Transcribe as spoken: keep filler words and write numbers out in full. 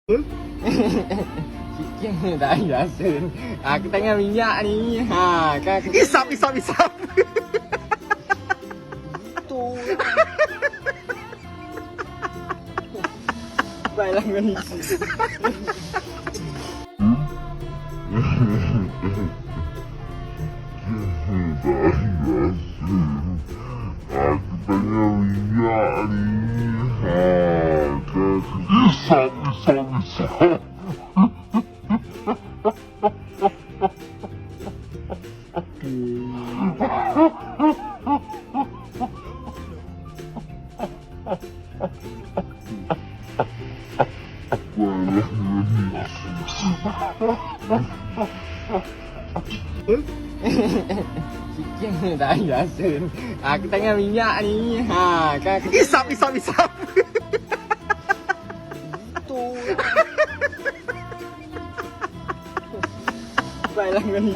Sikit tak biasa. Aku tengah minyak ni. Ha, kan aku isap, isap, isap. Baiklah, kau ni. Aku tanya minyak ni. Ha, kau isap, isap, isap. Sikit tak biasa. Aku tengah minyak ni. Ha, kan aku isap, isap, isap. Baiklah, kau ni.